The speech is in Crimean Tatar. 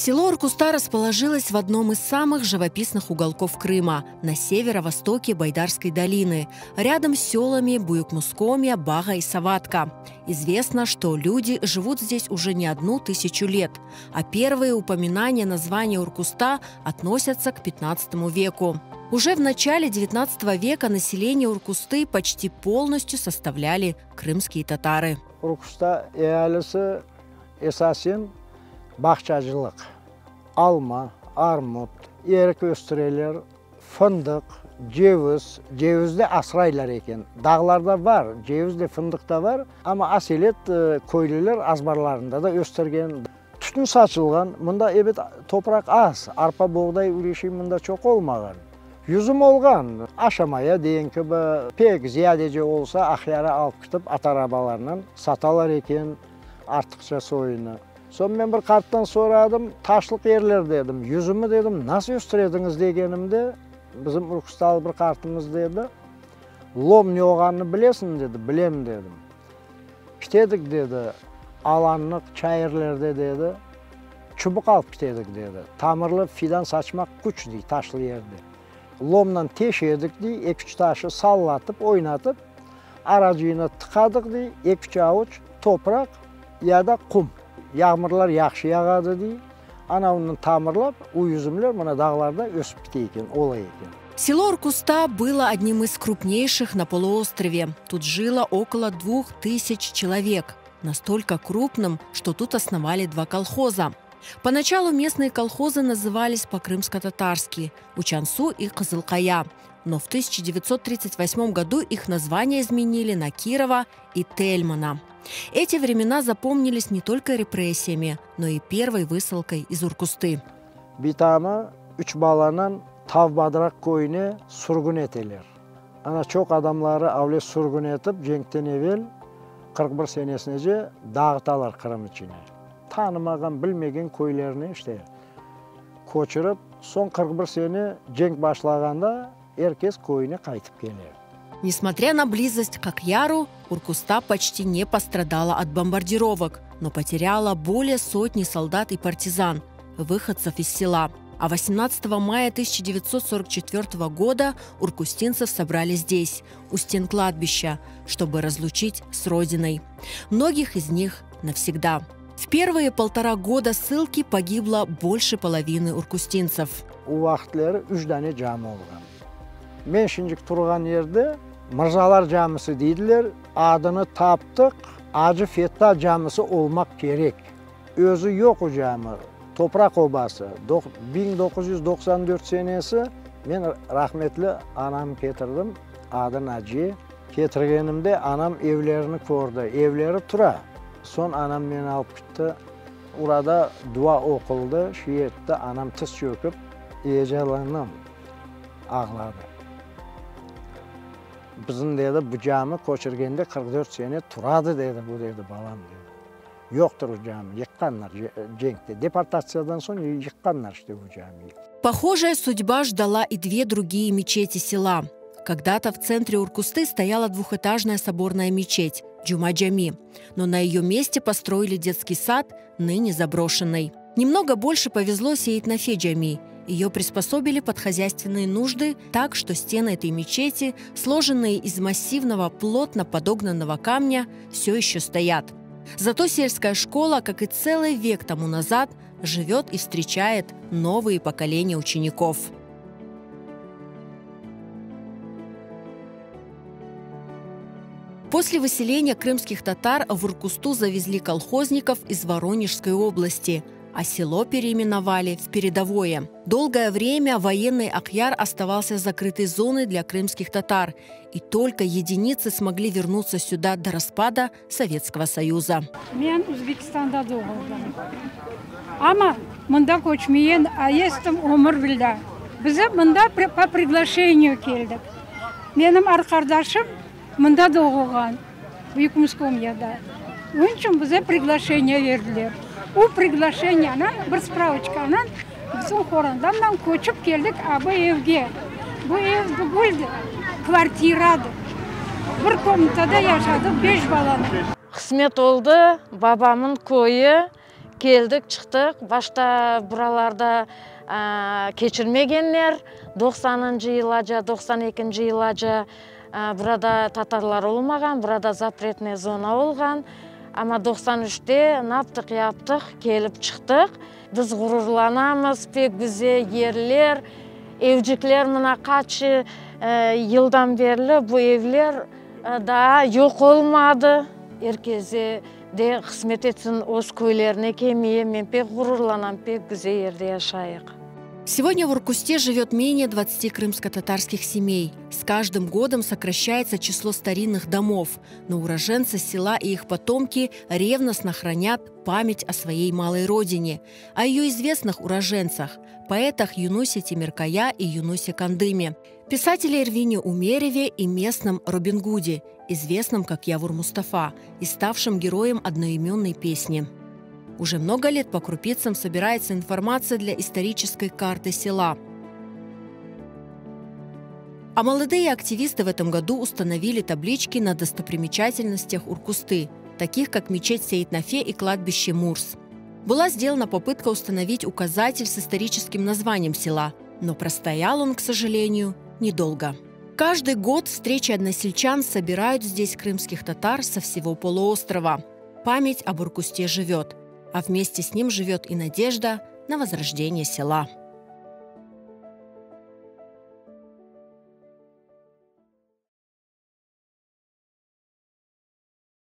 Село Уркуста расположилось в одном из самых живописных уголков Крыма, на северо-востоке Байдарской долины, рядом с селами Буюк-Мускомья, Бага и Саватка. Известно, что люди живут здесь уже не 1000 лет, а первые упоминания названия Уркуста относятся к 15 веку. Уже в начале 19 века население Уркусты почти полностью составляли крымские татары. Urkusta ealisi esasen bağçacılıq, alma, armut, erik östüreler, fındıq, ceviz, ceviz de asraylar eken. Dağlarda bar, ceviz de, fındıq da bar, amma aselet köylüler azbarlarında da östürgen. Tütün saçılğan, mında ebet topraq az, arpa, boğday üreşi mında çoq olmağan. Yüzüm olğan, aşamaya degen kibi, pek ziyadece olsa Aqyara alıp kitip at arabalarınan satalar eken artıqça soyunı. Soñ men bir qarttan soradım, taşlıq yerler dedim, yüzümi dedim, nasıl östürediñiz degenimde, bizim Urkustalı bir qartımız dedi, lom ne olğanını bilesiñmi dedi, bilem dedim. Kitedik dedi, alanlıq çayırlerde dedi, çubuq alıp kitedik dedi, tamırlı fidan saçmaq küç dey taşlı yerde. Lomnan teş edik dey, eki-üç taşı sallatıp, oynatıp, aracığına tıqadıq dey, eki-üç avuç topraq ya da qum. Yağmurlar yahşı yağadı dey, anavından tamırlap, u yüzümler mına dağlarda ösip kite eken, ola eken. Село Уркуста было одним из крупнейших на полуострове. Тут жило около 2000 человек. Настолько крупным, что тут основали два колхоза. Поначалу местные колхозы назывались по-крымско-татарски – Учансу и Кызылкая. Но в 1938 году их название изменили на Кирова и Тельмана. Эти времена запомнились не только репрессиями, но и первой высылкой из Уркусты. Bitamı üç balanen Tav Badraq köyüne sürgün eteler. Ana çoq adamları avle sürgün etip cenkten evel 41 senesinece dağıtalar Qırım içine. Tanımağan, bilmegen köylerine işte köçürip, soñ 41 sene cenk başlağanda er kes köyüne qaytıp kele. Несмотря на близость к Акъяру, Уркуста почти не пострадала от бомбардировок, но потеряла более сотни солдат и партизан, выходцев из села. А 18 мая 1944 года уркустинцев собрали здесь, у стен кладбища, чтобы разлучить с родиной. Многих из них навсегда. В первые полтора года ссылки погибло больше половины уркустинцев. O vaqıtları üç dane cami olğan. Men şimdiki turğan yerde Mırzalar camisi deydiler, adını taptıq, Acı Fetta camisi olmaq kerek. Özü yoq o cami, topraq obası. 1994 senesi men rahmetli anamnı ketirdim, adı Naciye. Ketirgenimde anam evlerini kördi, evleri tura. Soñ anam meni alıp kitti, orada dua oquldı, şiy etti, anam tiz çökip, eyecanlanıp ağladı. Bizim, dedi, bu cami köçürgende 44 sene turadı, dedi, bu, dedi, balam, dedi. Yoqtır o cami, yıqqanlar cenkte. Deportatsiyadan soñ yıqqanlar işte bu camiyi. Похожая судьба ждала и две другие мечети села. Когда-то в центре Уркусты стояла двухэтажная соборная мечеть Джума-Джами, но на ее месте построили детский сад, ныне заброшенный. Немного больше повезло Сеит-Нафе Джами. Ее приспособили под хозяйственные нужды так, что стены этой мечети, сложенные из массивного, плотно подогнанного камня, все еще стоят. Зато сельская школа, как и целый век тому назад, живет и встречает новые поколения учеников. После выселения крымских татар в Уркусту завезли колхозников из Воронежской области, а село переименовали в Передовое. Долгое время военный Акъяр оставался закрытой зоной для крымских татар, и только единицы смогли вернуться сюда до распада Советского Союза. Men Özbekistanda doğuldım. Amma mında köçmeyen ayestım ömür billâ. Biz mında по приглашению keldik. Menim arqadaşım mında doğulğan, Büyük Muskomyada. Onıñ içün bize приглашение berdiler. O приглашениeni, bir spravочkanı bütün qorantamnen köçip keldik a bu evge. Bu ev degildi, kvartiradır. Bir komnatada yaşadıq beş balanen. Qısmet oldı, babamnıñ köyü. Keldik, çıqtıq. Başta buralarda keçirmegenler. Doqsanıncı yılaca, 92-nci yılaca burada tatarlar olmağan, burada zapretnıy zona olğan. Amma 93-te naptıq, yaptıq, kelip çıqtıq. Biz ğururlanamız, pek güzel yerler, evcikler mına qaç yıldan berli bu evler daa yoq olmadı. Er keze de qısmet etsin öz köylerine kelmeye. Men pek ğururlanam, pek güzel yerde yaşayıq. Сегодня в Уркусте живет менее 20 крымско-татарских семей. С каждым годом сокращается число старинных домов, но уроженцы села и их потомки ревностно хранят память о своей малой родине, о ее известных уроженцах, поэтах Юнусе Темиркая и Юнусе Кандыме, писателе Эрвине Умереве и местном Робин Гуде, известном как Явур Мустафа и ставшем героем одноименной песни. Уже много лет по крупицам собирается информация для исторической карты села. А молодые активисты в этом году установили таблички на достопримечательностях Уркусты, таких как мечеть Сеит-Нафе и кладбище Мурс. Была сделана попытка установить указатель с историческим названием села, но простоял он, к сожалению, недолго. Каждый год встречи односельчан собирают здесь крымских татар со всего полуострова. Память об Уркусте живет, а вместе с ним живет и надежда на возрождение села.